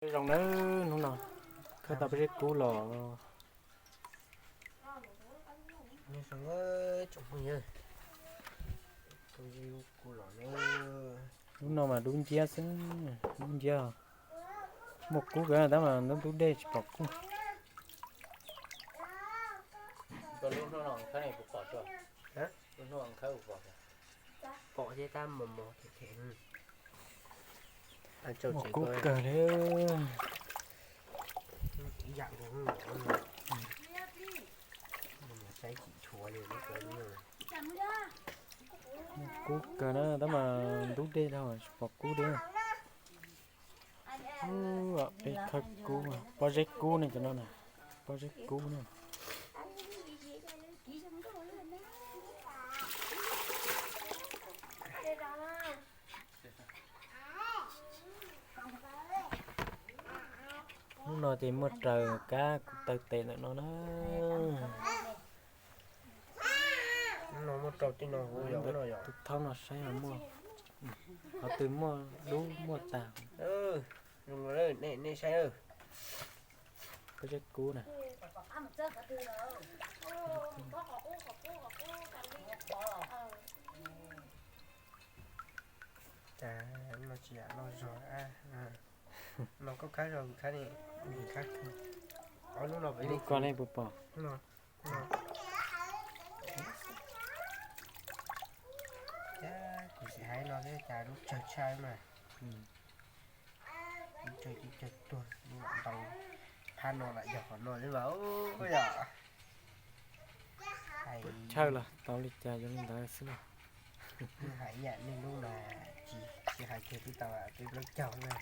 Zoo nawb, hnub no khawb tau pob zeb kub los. Hnub no mas dub nciab xwb, dub nciab. Muaj kub kawg tab mas ntub ntub dej tsis pom kub. Muaj kub kawg li. Muaj kub kawg na tab mas ntub dej dhau tsis pom kub li. Peb khawb kub, pob zeb kub ne cov no na, pob zeb kub na. Hnub no ces muaj raws kab kuv taw tes ntawm no na. Tus thaub no saib mas muaj, qhov twg muaj dub muaj tag. Nej saib, pob zeb kub na. Cas no tsis yam no zog a. No koj khawb zog kuv khawb ne, kuv khawb. Lub ko nej puas pom? Cas kuv sim hais no thiab cas lub tsawg tshaj mas. Lub tsawg ces tsawg tuag, lub lam ntau phab no lam yog qhov no xwb mas. Yog hais chaw los tau li cas yuav li ntawd xwb na. Hais ib yam nej lub mas tsis, tsis hais kiag twb tau peb plaub caug na.